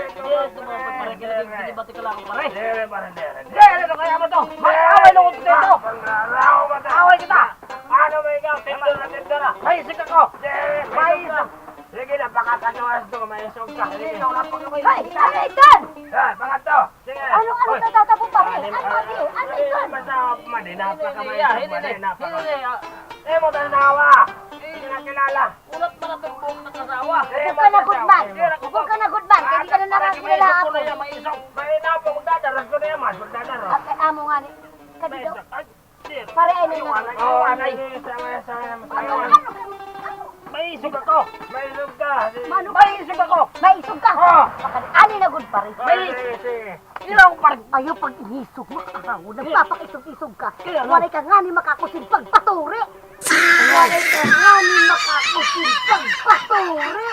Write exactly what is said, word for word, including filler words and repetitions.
Hindi, ito mga pagparekiligin, hindi ba tika lang ako, pare? Hindi, pare, hindi, hindi. Hindi, ano kaya mo to? Mag-away na ko dito. Away kita. Ano ba ikaw? Tender na tender na. Maisog ako. Hindi, maisog ka. Sige na, pakatagawas to, maisog ka. Sige, ikaw na pag-away. Hoy, ano ito? Ha, pangatlo. Sige. Ano, ano tatatapo, pare? Ano, ano, ano ito? Hindi, basta, madi, napaka-maisog, madi, napaka-. Hindi, hindi, ah. Eh, mo tanawa. Hindi na kilala. Ulat man ang buhok ng asawa. Huwag ka na, Goodman. Huwag ka na, Goodman. Kaya di ka na nakakilala ako. May isog ko na yan, may isog. May inapong dadaras ko na yan, mas magdadaras. At kay amo nga ni, kadi daw. Ay, sir. Pare, ano na? Oo, anay. Ano, ano, ano? May isog ako. May isog ka. Mano? May isog ako. May isog ka? Oo. Pakadi, ani na gud, pare. May isog. Ilaw, pare. Ayaw pag-inisog mo. Ako, nagpapakisog-isog ka. Kaya nga. Walay ka ngani makakusin pagpaturi. Walay ka ngani makakusin pagpaturi.